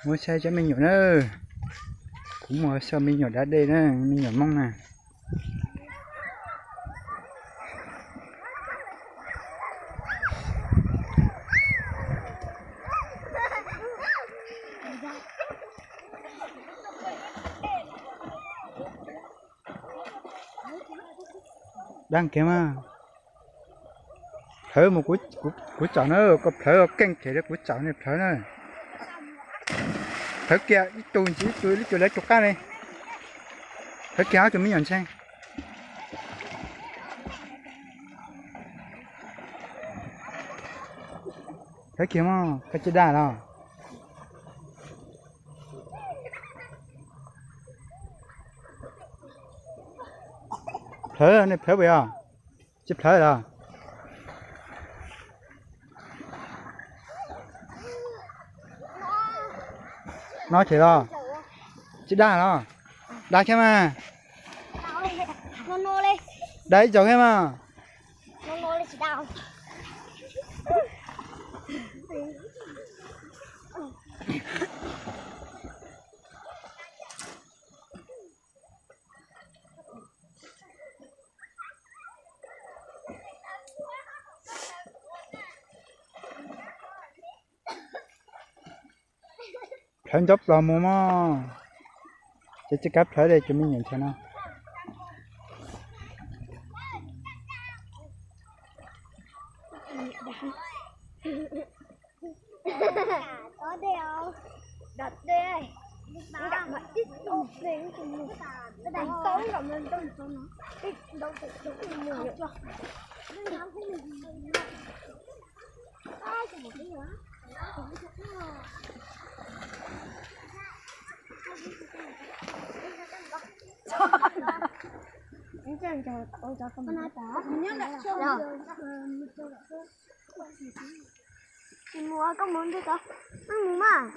Mus saib cov me nyuam na. Kuv mus saib me nyuam da dej na, me nyuam Hmoob na. Daj kiag mas. Plhawv mus, kuv tsom na, koj plhawv keej kiag li kuv tsom ne plhawv na. Plhawv kiag ib tug ntsis ib tug ib tug lawv tus qab li. Plhawv kiag ob tug me nyuam ntshee. Plhawv kiag mog, koj tsis daj los? Plhawv ne, plhawv puas yog? Tsis plhawv los? No ces los? Tsis daj los? Daj thiab mas. Daj ib tsoom thiab mas. Plhawv ncob plos mus mog. Ces tsis kav plhawv li tus me nyuam ntshai no. Tsis mus, koj mus nti tod, mus mas.